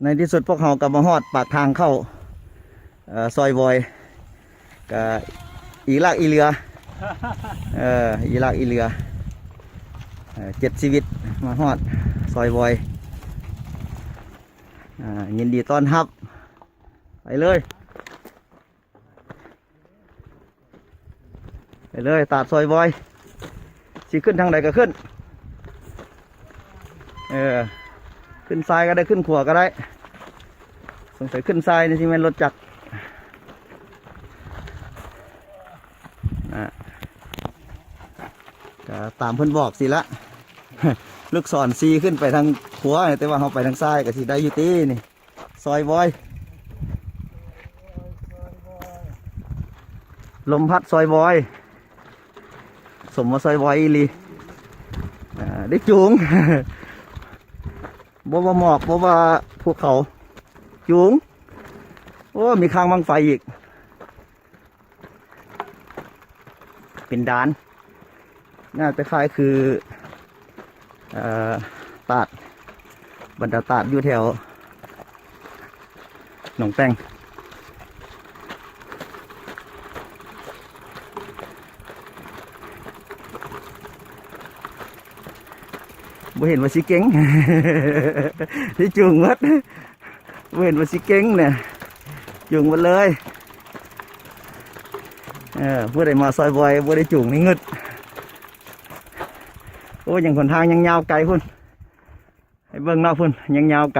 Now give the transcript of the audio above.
ໃນທີ່ສຸດພວກເຮົາກໍມາຮອດປາກທາງເຂົ້າ ເອີ ຊອຍວອຍ ກໍອີຫຼາກອີເຫຼືອ ເອີ ອີຫຼາກອີເຫຼືອ ເອີ ເຈັດຊີວິດມາຮອດຊອຍວອຍ ອາ ຍິນດີຕ້ອນຮັບ ໄປເລີຍ. ໄປເລີຍ ຕາດຊອຍວອຍ ຊິຂຶ້ນທາງໃດກໍຂຶ້ນ ເອີ ຂຶ້ນຊ້າຍກໍໄດ້ ຂຶ້ນຂວາກໍໄດ້ ສົງໄສຂຶ້ນຊ້າຍນີ້ຊິແມ່ນລົດຈັກ ນະ ກໍຕາມເພິ່ນບອກຊີ້ລະ ລູກສອນຊີ້ຂຶ້ນໄປທາງຂວາ ແຕ່ວ່າເຮົາໄປທາງຊ້າຍກໍຊິໄດ້ຢູ່ຕິນີ້. ຊອຍວອຍ ລົມພັດຊອຍວອຍ ສົມວ່າຊອຍວອຍອີ່ຫຼີ ອາ ໄດ້ຈູງ ບໍ່ວ່າໝອກ ບໍ່ວ່າພູເຂົາ ຈູງ ໂອ້ ມີຄ້າງບັ້ງໄຟອີກ. ເປັນດ່ານ ໜ້າຈະຄ້າຍຄື ເອີ ຕາດ ບັນດາຕາດຢູ່ແຖວໜອງແປ້ງ ບໍ່ເຫັນວ່າຊິເກັ່ງ ຊິຈູງໝົດ. ບໍ່ເຫັນວ່າຊິເກັ່ງນະ ຈູງໝົດເລີຍ ເອີ ຜູ້ໃດມາຊອຍວອຍບໍ່ໄດ້ຈູງນີ້ງຶດ ໂອ້ ຍັງຫົນທາງຍັງຍາວໄກພຸ້ນ ໃຫ້ເບິ່ງເນາະ ພຸ້ນຍັງຍາວໄກ